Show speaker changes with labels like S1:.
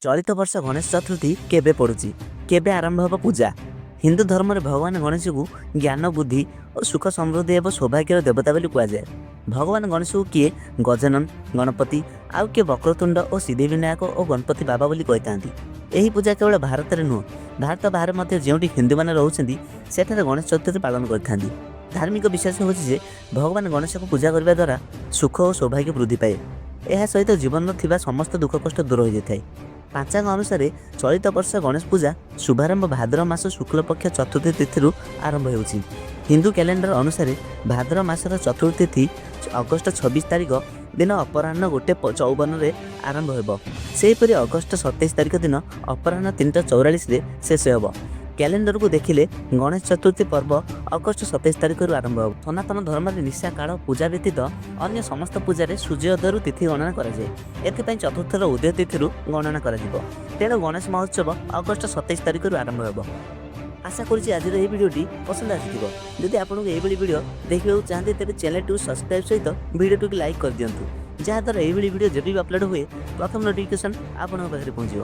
S1: ଚଳିତ ବର୍ଷ ଗଣେଶ ଚତୁର୍ଥୀ କେବେ ପଡ଼ୁଛି? କେବେ ଆରମ୍ଭ ହେବ ପୂଜା? ହିନ୍ଦୁ ଧର୍ମରେ ଭଗବାନ ଗଣେଶଙ୍କୁ ଜ୍ଞାନ, ବୁଦ୍ଧି ଓ ସୁଖ ସମୃଦ୍ଧି ଏବଂ ସୌଭାଗ୍ୟର ଦେବତା ବୋଲି କୁହାଯାଏ। ଭଗବାନ ଗଣେଶଙ୍କୁ କିଏ ଗଜାନନ ଗଣପତି, ଆଉ କିଏ ବକ୍ରତୁଣ୍ଡ ଓ ସିଦ୍ଧିବିନାୟକ ଓ ଗଣପତି ବାବା ବୋଲି କହିଥାନ୍ତି। ଏହି ପୂଜା କେବଳ ଭାରତରେ ନୁହଁ, ଭାରତ ବାହାରେ ମଧ୍ୟ ଯେଉଁଠି ହିନ୍ଦୁମାନେ ରହୁଛନ୍ତି, ସେଠାରେ ଗଣେଶ ଚତୁର୍ଥୀ ପାଳନ କରିଥାନ୍ତି। ଧାର୍ମିକ ବିଶ୍ୱାସ ହେଉଛି ଯେ ଭଗବାନ ଗଣେଶଙ୍କୁ ପୂଜା କରିବା ଦ୍ୱାରା ସୁଖ ଓ ସୌଭାଗ୍ୟ ବୃଦ୍ଧି ପାଏ। ଏହା ସହିତ ଜୀବନରେ ଥିବା ସମସ୍ତ ଦୁଃଖ କଷ୍ଟ ଦୂର ହୋଇଯାଇଥାଏ। ପାଞ୍ଚାଙ୍ଗ ଅନୁସାରେ ଚଳିତ ବର୍ଷ ଗଣେଶ ପୂଜା ଶୁଭାରମ୍ଭ ଭାଦ୍ରବ ମାସ ଶୁକ୍ଳପକ୍ଷ ଚତୁର୍ଥୀ ତିଥିରୁ ଆରମ୍ଭ ହେଉଛି। ହିନ୍ଦୁ କ୍ୟାଲେଣ୍ଡର ଅନୁସାରେ ଭାଦ୍ରବ ମାସର ଚତୁର୍ଥୀ ତିଥି ଅଗଷ୍ଟ 26 ତାରିଖ ଦିନ ଅପରାହ୍ନ 1:54ରେ ଆରମ୍ଭ ହେବ। ସେହିପରି ଅଗଷ୍ଟ 27 ତାରିଖ ଦିନ ଅପରାହ୍ନ 3ଟା 44ରେ ଶେଷ ହେବ। କ୍ୟାଲେଣ୍ଡରକୁ ଦେଖିଲେ ଗଣେଶ ଚତୁର୍ଥୀ ପର୍ବ ଅଗଷ୍ଟ 27 ତାରିଖରୁ ଆରମ୍ଭ ହେବ। ସନାତନ ଧର୍ମରେ ନିଶା କାଳ ପୂଜା ବ୍ୟତୀତ ଅନ୍ୟ ସମସ୍ତ ପୂଜାରେ ସୂର୍ଯ୍ୟୋଦୟରୁ ତିଥି ଗଣନା କରାଯାଏ। ଏଥିପାଇଁ ଚତୁର୍ଥୀର ଉଦୟ ତିଥିରୁ ଗଣନା କରାଯିବ। ତେଣୁ ଗଣେଶ ମହୋତ୍ସବ ଅଗଷ୍ଟ 27 ତାରିଖରୁ ଆରମ୍ଭ ହେବ। ଆଶା କରୁଛି ଆଜିର ଏହି ଭିଡ଼ିଓଟି ପସନ୍ଦ ଆସିଥିବ। ଯଦି ଆପଣଙ୍କୁ ଏଇଭଳି ଭିଡ଼ିଓ ଦେଖିବାକୁ ଚାହାନ୍ତି, ତେବେ ଚ୍ୟାନେଲଟିକୁ ସବସ୍କ୍ରାଇବ୍ ସହିତ ଭିଡ଼ିଓଟିକୁ ଲାଇକ୍ କରିଦିଅନ୍ତୁ, ଯାହାଦ୍ୱାରା ଏଇଭଳି ଭିଡ଼ିଓ ଯେବେ ବି ଅପଲୋଡ଼ ହୁଏ, ପ୍ରଥମ ନୋଟିଫିକେସନ୍ ଆପଣଙ୍କ ପାଖରେ ପହଞ୍ଚିବ।